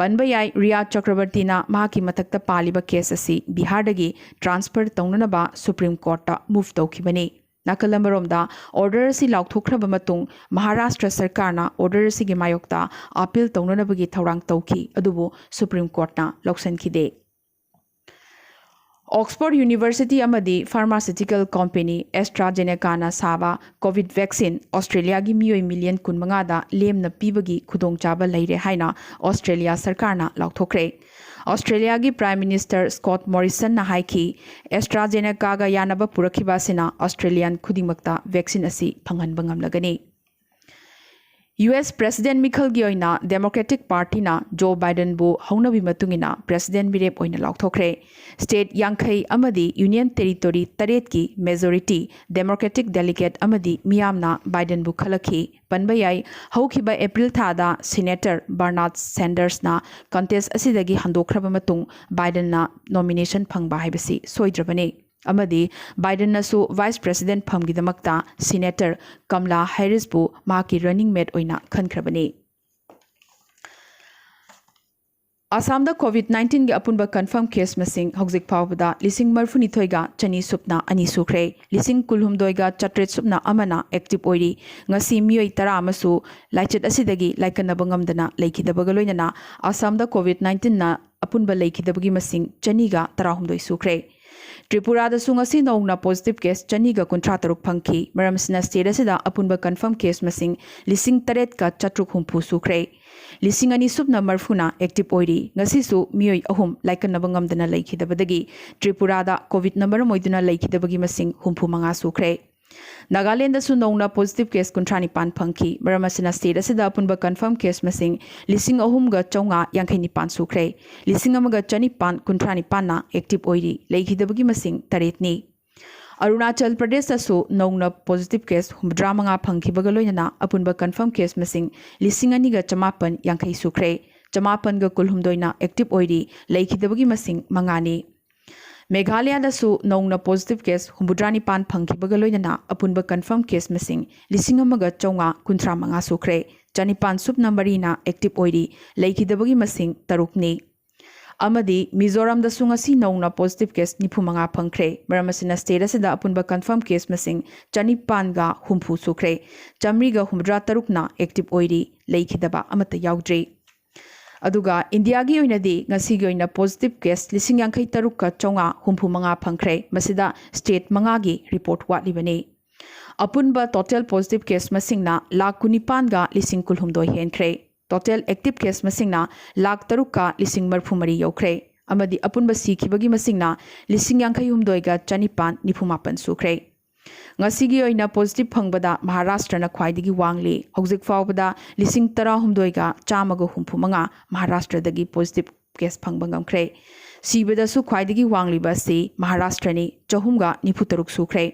ꯄꯟꯕ ꯌꯥꯏ, ꯔꯤꯌꯥ ꯆꯀ꯭ꯔꯕꯔꯇꯤꯅ ꯃꯍꯥꯛꯀꯤ ꯃꯊꯛꯇ ꯄꯥꯜꯂꯤꯕ ꯀꯦꯁ ꯑꯁꯤ ꯕꯤꯍꯥꯔꯗꯒꯤ ꯇ꯭ꯔꯥꯟꯁꯐꯔ ꯇꯧꯅꯅꯕ ꯁꯨꯄ꯭ꯔꯤꯝ ꯀꯣꯔꯠꯇ ꯃꯨꯚ ꯇꯧꯈꯤꯕꯅꯤ꯫ ꯅꯥꯀꯜ ꯑꯃꯔꯣꯝꯗ, ꯑꯣꯔꯗꯔ ꯑꯁꯤ ꯂꯥꯎꯊꯣꯛꯈ꯭ꯔꯕ ꯃꯇꯨꯡ ꯃꯍꯥꯔꯥꯁꯇ꯭ꯔ ꯁꯔꯀꯥꯔꯅ ꯑꯣꯔꯗꯔ ꯑꯁꯤꯒꯤ ꯃꯥꯌꯣꯛꯇ ꯑꯄꯤꯜ ꯇꯧꯅꯅꯕꯒꯤ ꯊꯧꯔꯥꯡ ꯇꯧꯈꯤ, ꯑꯗꯨꯕꯨ ꯁꯨꯄ꯭ꯔꯤꯝ ꯀꯣꯔꯠꯅ ꯂꯧꯁꯤꯟꯈꯤꯗꯦ꯫ ꯑꯣꯛꯁꯐꯣꯔꯗ ꯌꯨꯅꯤꯚꯔꯁꯤꯇꯤ ꯑꯃꯗꯤ ꯐꯥꯔꯃꯥꯁꯤꯎꯇꯤꯀꯦꯜ ꯀꯝꯄꯦꯅꯤ ꯑꯦꯁꯇ꯭ꯔꯥꯖꯦꯅꯦꯀꯥꯅ ꯁꯥꯕ ꯀꯣꯚꯤꯗ ꯚꯦꯛꯁꯤꯟ ꯑꯣꯁꯇ꯭ꯔꯦꯂꯤꯌꯥꯒꯤ ꯃꯤꯑꯣꯏ ꯃꯤꯂꯤꯌꯟ ꯀꯨꯟꯃꯉꯥꯗ ꯂꯦꯝꯅ ꯄꯤꯕꯒꯤ ꯈꯨꯗꯣꯡꯆꯥꯕ ꯂꯩꯔꯦ ꯍꯥꯏꯅ ꯑꯣꯁꯇ꯭ꯔꯦꯂꯤꯌꯥ ꯁꯔꯀꯥꯔꯅ ꯂꯥꯎꯊꯣꯛꯈ꯭ꯔꯦ꯫ ꯑꯣꯁꯇ꯭ꯔꯦꯂꯤꯌꯥꯒꯤ ꯄ꯭ꯔꯥꯏꯝ ꯃꯤꯅꯤꯁꯇꯔ ꯁ꯭ꯀꯣꯠ ꯃꯣꯔꯤꯁꯟꯅ ꯍꯥꯏꯈꯤ, ꯑꯦꯁꯇ꯭ꯔꯥꯖꯦꯅꯦꯀꯥꯒ ꯌꯥꯅꯕ ꯄꯨꯔꯛꯈꯤꯕ ꯑꯁꯤꯅ ꯑꯣꯁꯇ꯭ꯔꯦꯂꯤꯌꯥꯟ ꯈꯨꯗꯤꯡꯃꯛꯇ ꯚꯦꯛꯁꯤꯟ ꯑꯁꯤ ꯐꯪꯍꯟꯕ ꯉꯝꯂꯒꯅꯤ꯫ ꯌꯨ ꯑꯦꯁ ꯄ꯭ꯔꯦꯁꯤꯗꯦꯟ ꯃꯤꯈꯜꯒꯤ ꯑꯣꯏꯅ ꯗꯦꯃꯣꯀ꯭ꯔꯦꯇꯤꯛ ꯄꯥꯔꯇꯤꯅ ꯖꯣ ꯕꯥꯏꯗꯟꯕꯨ ꯍꯧꯅꯕꯤ ꯃꯇꯨꯡ ꯏꯟꯅ ꯄ꯭ꯔꯦꯁꯤꯗꯦꯟ ꯃꯤꯔꯦꯞ ꯑꯣꯏꯅ ꯂꯥꯎꯊꯣꯛꯈ꯭ꯔꯦ꯫ ꯁ꯭ꯇꯦꯠ ꯌꯥꯡꯈꯩ ꯑꯃꯗꯤ ꯌꯨꯅꯤꯌꯟ ꯇꯦꯔꯤꯇꯣꯔꯤ ꯇꯔꯦꯠꯀꯤ ꯃꯦꯖꯣꯔꯤꯇꯤ ꯗꯦꯃꯣꯀ꯭ꯔꯦꯇꯤꯛ ꯗꯦꯂꯤꯒꯦꯠ ꯑꯃꯗꯤ ꯃꯤꯌꯥꯝꯅ ꯕꯥꯏꯗꯟꯕꯨ ꯈꯜꯂꯛꯈꯤ꯫ ꯄꯟꯕ ꯌꯥꯏ, ꯍꯧꯈꯤꯕ ꯑꯦꯄ꯭ꯔꯤꯜ ꯊꯥꯗ ꯁꯤꯅꯦꯇꯔ ꯕꯔꯅꯥꯔꯗ ꯁꯦꯟꯗꯔꯁꯅ ꯀꯟꯇꯦꯁ ꯑꯁꯤꯗꯒꯤ ꯍꯟꯗꯣꯛꯈ꯭ꯔꯕ ꯃꯇꯨꯡ ꯕꯥꯏꯗꯟꯅ ꯅꯣꯃꯤꯅꯦꯁꯟ ꯐꯪꯕ ꯍꯥꯏꯕꯁꯤ ꯁꯣꯏꯗ꯭ꯔꯕꯅꯤ꯫ ꯑꯃꯗꯤ ꯕꯥꯏꯗꯟꯅꯁꯨ ꯚꯥꯏꯁ ꯄ꯭ꯔꯦꯁꯤꯗꯦꯟ ꯐꯝꯒꯤꯗꯃꯛꯇ ꯁꯤꯅꯦꯇꯔ ꯀꯝꯂꯥ ꯍꯦꯔꯤꯁꯄꯨ ꯃꯍꯥꯛꯀꯤ ꯔꯟꯅꯤꯡ ꯃꯦꯠ ꯑꯣꯏꯅ ꯈꯟꯈ꯭ꯔꯕꯅꯤ꯫ ꯑꯁꯥꯝꯗ ꯀꯣꯚꯤꯗ ꯅꯥꯏꯟꯇꯤꯟꯒꯤ ꯑꯄꯨꯟꯕ ꯀꯟꯐꯥꯔꯝ ꯀꯦꯁ ꯃꯁꯤꯡ ꯍꯧꯖꯤꯛ ꯐꯥꯎꯕꯗ ꯂꯤꯁꯤꯡ ꯃꯔꯤꯐꯨꯅꯤꯊꯣꯏꯒ ꯆꯅꯤ ꯁꯨꯞꯅ ꯑꯅꯤ ꯁꯨꯈ꯭ꯔꯦ꯫ ꯂꯤꯁꯤꯡ ꯀꯨꯟꯍꯨꯝꯗꯣꯏꯒ ꯆꯥꯇ꯭ꯔꯦꯠ ꯁꯨꯞꯅ ꯑꯃꯅ ꯑꯦꯛꯇꯤꯚ ꯑꯣꯏꯔꯤ꯫ ꯉꯁꯤ ꯃꯤꯑꯣꯏ ꯇꯔꯥ ꯑꯃꯁꯨ ꯂꯥꯏꯆꯠ ꯑꯁꯤꯗꯒꯤ ꯂꯥꯏꯀꯠꯅꯕ ꯉꯝꯗꯅ ꯂꯩꯈꯤꯗꯕꯒ ꯂꯣꯏꯅꯅ ꯑꯁꯥꯝꯗ ꯀꯣꯚꯤꯗ ꯅꯥꯏꯟꯇꯤꯟꯅ ꯑꯄꯨꯟꯕ ꯂꯩꯈꯤꯗꯕꯒꯤ ꯃꯁꯤꯡ ꯆꯅꯤꯒ ꯇꯔꯥꯍꯨꯝꯗꯣꯏ ꯁꯨꯈ꯭ꯔꯦ꯫ ꯇ꯭ꯔꯤꯄꯨꯔꯥꯗꯁꯨ ꯉꯁꯤ ꯅꯧꯅ ꯄꯣꯖꯤꯇꯤꯚ ꯀꯦꯁ ꯆꯅꯤꯒ ꯀꯨꯟꯊ꯭ꯔꯥ ꯇꯔꯨꯛ ꯐꯪꯈꯤ꯫ ꯃꯔꯝ ꯑꯁꯤꯅ ꯁ꯭ꯇꯦꯠ ꯑꯁꯤꯗ ꯑꯄꯨꯟꯕ ꯀꯟꯐꯥꯔꯝ ꯀꯦꯁ ꯃꯁꯤꯡ ꯂꯤꯁꯤꯡ ꯇꯔꯦꯠꯀ ꯆꯥꯇ꯭ꯔꯨꯛ ꯍꯨꯝꯐꯨ ꯁꯨꯈ꯭ꯔꯦ꯫ ꯂꯤꯁꯤꯡ ꯑꯅꯤ ꯁꯨꯞꯅ ꯃꯔꯤꯐꯨꯅ ꯑꯦꯛꯇꯤꯚ ꯑꯣꯏꯔꯤ꯫ ꯉꯁꯤꯁꯨ ꯃꯤꯑꯣꯏ ꯑꯍꯨꯝ ꯂꯥꯏꯀꯠꯅꯕ ꯉꯝꯗꯅ ꯂꯩꯈꯤꯗꯕꯗꯒꯤ ꯇ꯭ꯔꯤꯄꯨꯔꯥꯗ ꯀꯣꯚꯤꯗꯅ ꯃꯔꯝ ꯑꯣꯏꯗꯨꯅ ꯂꯩꯈꯤꯗꯕꯒꯤ ꯃꯁꯤꯡ ꯍꯨꯝꯐꯨ ꯃꯉꯥ ꯁꯨꯈ꯭ꯔꯦ꯫ ꯅꯥꯒꯥꯂꯦꯟꯗꯁꯨ ꯅꯧꯅ ꯄꯣꯖꯤꯇꯤꯚ ꯀꯦꯁ ꯀꯨꯟꯊ꯭ꯔꯥ ꯅꯤꯄꯥꯟ ꯐꯪꯈꯤ꯫ ꯃꯔꯝ ꯑꯁꯤꯅ ꯁ꯭ꯇꯦꯠ ꯑꯁꯤꯗ ꯑꯄꯨꯟꯕ ꯀꯟꯐꯥꯔꯝ ꯀꯦꯁ ꯃꯁꯤꯡ ꯂꯤꯁꯤꯡ ꯑꯍꯨꯝꯒ ꯆꯥꯝꯃꯉꯥ ꯌꯥꯡꯈꯩ ꯅꯤꯄꯥꯟ ꯁꯨꯈ꯭ꯔꯦ꯫ ꯂꯤꯁꯤꯡ ꯑꯃꯒ ꯆꯅꯤꯄꯥꯟ ꯀꯨꯟꯊ꯭ꯔꯥ ꯅꯤꯄꯥꯟꯅ ꯑꯦꯛꯇꯤꯚ ꯑꯣꯏꯔꯤ꯫ ꯂꯩꯈꯤꯗꯕꯒꯤ ꯃꯁꯤꯡ ꯇꯔꯦꯠꯅꯤ꯫ ꯑꯔꯨꯅꯥꯆꯜ ꯄ꯭ꯔꯗꯦꯁꯇꯁꯨ ꯅꯧꯅ ꯄꯣꯖꯤꯇꯤꯚ ꯀꯦꯁ ꯍꯨꯝꯐꯨꯇꯔꯥ ꯃꯉꯥ ꯐꯪꯈꯤꯕꯒ ꯂꯣꯏꯅꯅ ꯑꯄꯨꯟꯕ ꯀꯟꯐꯥꯔꯝ ꯀꯦꯁ ꯃꯁꯤꯡ ꯂꯤꯁꯤꯡ ꯑꯅꯤꯒ ꯆꯃꯥꯄꯟ ꯌꯥꯡꯈꯩ ꯁꯨꯈ꯭ꯔꯦ꯫ ꯆꯃꯥꯄꯟꯒ ꯀꯨꯟꯍꯨꯝꯗꯣꯏꯅ ꯑꯦꯛꯇꯤꯚ ꯑꯣꯏꯔꯤ, ꯂꯩꯈꯤꯗꯕꯒꯤ ꯃꯁꯤꯡ ꯃꯉꯥꯅꯤ꯫ ꯃꯦꯘꯥꯂꯌꯥꯗꯁꯨ ꯅꯧꯅ ꯄꯣꯖꯤꯇꯤꯚ ꯀꯦꯁ ꯍꯨꯝꯐꯨꯇꯔꯥ ꯅꯤꯄꯥꯟ ꯐꯪꯈꯤꯕꯒ ꯂꯣꯏꯅꯅ ꯑꯄꯨꯟꯕ ꯀꯟꯐꯥꯔꯝ ꯀꯦꯁ ꯃꯁꯤꯡ ꯂꯤꯁꯤꯡ ꯑꯃꯒ ꯆꯥꯝꯃꯉꯥ ꯀꯨꯟꯊ꯭ꯔꯥ ꯃꯉꯥ ꯁꯨꯈ꯭ꯔꯦ꯫ ꯆꯅꯤꯄꯥꯟ ꯁꯨꯞꯅ ꯃꯔꯤꯅ ꯑꯦꯛꯇꯤꯚ ꯑꯣꯏꯔꯤ, ꯂꯩꯈꯤꯗꯕꯒꯤ ꯃꯁꯤꯡ ꯇꯔꯨꯛꯅꯤ꯫ ꯑꯃꯗꯤ ꯃꯤꯖꯣꯔꯥꯝꯗꯁꯨ ꯉꯁꯤ ꯅꯧꯅ ꯄꯣꯖꯤꯇꯤꯚ ꯀꯦꯁ ꯅꯤꯐꯨ ꯃꯉꯥ ꯐꯪꯈ꯭ꯔꯦ꯫ ꯃꯔꯝ ꯑꯁꯤꯅ ꯁ꯭ꯇꯦꯠ ꯑꯁꯤꯗ ꯑꯄꯨꯟꯕ ꯀꯟꯐꯥꯔꯝ ꯀꯦꯁ ꯃꯁꯤꯡ ꯆꯅꯤꯄꯥꯟꯒ ꯍꯨꯝꯐꯨ ꯁꯨꯈ꯭ꯔꯦ꯫ ꯆꯥꯃꯔꯤꯒ ꯍꯨꯝꯐꯨꯇꯔꯥ ꯇꯔꯨꯛꯅ ꯑꯦꯛꯇꯤꯚ ꯑꯣꯏꯔꯤ, ꯂꯩꯈꯤꯗꯕ ꯑꯃꯠꯇ ꯌꯥꯎꯗ꯭ꯔꯤ꯫ ꯑꯗꯨꯒ ꯏꯟꯗꯤꯌꯥꯒꯤ ꯑꯣꯏꯅꯗꯤ ꯉꯁꯤꯒꯤ ꯑꯣꯏꯅ ꯄꯣꯖꯤꯇꯤꯚ ꯀꯦꯁ ꯂꯤꯁꯤꯡ ꯌꯥꯡꯈꯩ ꯇꯔꯨꯛꯀ ꯆꯥꯝꯃꯉꯥ ꯍꯨꯝꯐꯨ ꯃꯉꯥ ꯐꯪꯈ꯭ꯔꯦ꯫ ꯃꯁꯤꯗ ꯁ꯭ꯇꯦꯠ ꯃꯉꯥꯒꯤ ꯔꯤꯄꯣꯔꯠ ꯋꯥꯠꯂꯤꯕꯅꯤ꯫ ꯑꯄꯨꯟꯕ ꯇꯣꯇꯦꯜ ꯄꯣꯖꯤꯇꯤꯚ ꯀꯦꯁ ꯃꯁꯤꯡꯅ ꯂꯥꯈ ꯀꯨꯟꯅꯤꯄꯥꯟꯒ ꯂꯤꯁꯤꯡ ꯀꯨꯟꯍꯨꯝꯗꯣꯏ ꯍꯦꯟꯈ꯭ꯔꯦ꯫ ꯇꯣꯇꯦꯜ ꯑꯦꯛꯇꯤꯚ ꯀꯦꯁ ꯃꯁꯤꯡꯅ ꯂꯥꯈ ꯇꯔꯨꯛꯀ ꯂꯤꯁꯤꯡ ꯃꯔꯤꯐꯨ ꯃꯔꯤ ꯌꯧꯈ꯭ꯔꯦ꯫ ꯑꯃꯗꯤ ꯑꯄꯨꯟꯕ ꯁꯤꯈꯤꯕꯒꯤ ꯃꯁꯤꯡꯅ ꯂꯤꯁꯤꯡ ꯌꯥꯡꯈꯩ ꯍꯨꯝꯗꯣꯏꯒ ꯆꯅꯤꯄꯥꯟ ꯅꯤꯐꯨ ꯃꯥꯄꯟ ꯁꯨꯈ꯭ꯔꯦ꯫ ꯉꯁꯤꯒꯤ ꯑꯣꯏꯅ ꯄꯣꯖꯤꯇꯤꯚ ꯐꯪꯕꯗ ꯃꯍꯥꯔꯥꯁꯇ꯭ꯔꯅ ꯈ꯭ꯋꯥꯏꯗꯒꯤ ꯋꯥꯡꯂꯤ꯫ ꯍꯧꯖꯤꯛ ꯐꯥꯎꯕꯗ ꯂꯤꯁꯤꯡ ꯇꯔꯥꯍꯨꯝꯗꯣꯏꯒ ꯆꯥꯝꯃꯒ ꯍꯨꯝꯐꯨ ꯃꯉꯥ ꯃꯍꯥꯔꯥꯁꯇ꯭ꯔꯗꯒꯤ ꯄꯣꯖꯤꯇꯤꯚ ꯀꯦꯁ ꯐꯪꯕ ꯉꯝꯈ꯭ꯔꯦ꯫ ꯁꯤꯕꯗꯁꯨ ꯈ꯭ꯋꯥꯏꯗꯒꯤ ꯋꯥꯡꯂꯤꯕ ꯑꯁꯤ ꯃꯍꯥꯔꯥꯁꯇ꯭ꯔꯅꯤ, ꯆꯍꯨꯝꯒ ꯅꯤꯐꯨ ꯇꯔꯨꯛ ꯁꯨꯈ꯭ꯔꯦ꯫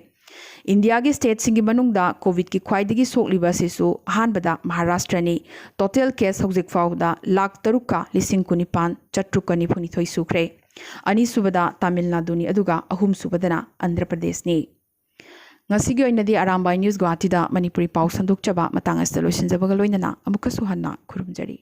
ꯏꯟꯗꯤꯌꯥꯒꯤ ꯁ꯭ꯇꯦꯠꯁꯤꯡꯒꯤ ꯃꯅꯨꯡꯗ ꯀꯣꯚꯤꯗꯀꯤ ꯈ꯭ꯋꯥꯏꯗꯒꯤ ꯁꯣꯛꯂꯤꯕ ꯑꯁꯤꯁꯨ ꯑꯍꯥꯟꯕꯗ ꯃꯍꯥꯔꯥꯁꯇ꯭ꯔꯅꯤ꯫ ꯇꯣꯇꯦꯜ ꯀꯦꯁ ꯍꯧꯖꯤꯛ ꯐꯥꯎꯕꯗ ꯂꯥꯈ ꯇꯔꯨꯛꯀ ꯂꯤꯁꯤꯡ ꯀꯨꯟꯅꯤꯄꯥꯟ ꯆꯥꯇ꯭ꯔꯨꯛꯀ ꯅꯤꯐꯨꯅꯤꯊꯣꯏ ꯁꯨꯈ꯭ꯔꯦ꯫ ꯑꯅꯤꯁꯨꯕꯗ ꯇꯥꯃꯤꯜ ꯅꯥꯗꯨꯅꯤ, ꯑꯗꯨꯒ ꯑꯍꯨꯝꯁꯨꯕꯗꯅ ꯑꯟꯙ꯭ꯔ ꯄ꯭ꯔꯗꯦꯁꯅꯤ꯫ ꯉꯁꯤꯒꯤ ꯑꯣꯏꯅꯗꯤ ꯑꯔꯥꯝꯕꯥꯏ ꯅ꯭ꯌꯨꯁ ꯒꯨꯋꯥꯍꯥꯇꯤꯗ ꯃꯅꯤꯄꯨꯔꯤ ꯄꯥꯎ ꯁꯟꯗꯣꯛꯆꯕ ꯃꯇꯥꯡ ꯑꯁꯤꯗ ꯂꯣꯏꯁꯤꯟꯖꯕꯒ ꯂꯣꯏꯅꯅ ꯑꯃꯨꯛꯀꯁꯨ ꯍꯟꯅ ꯈꯨꯔꯨꯝꯖꯔꯤ꯫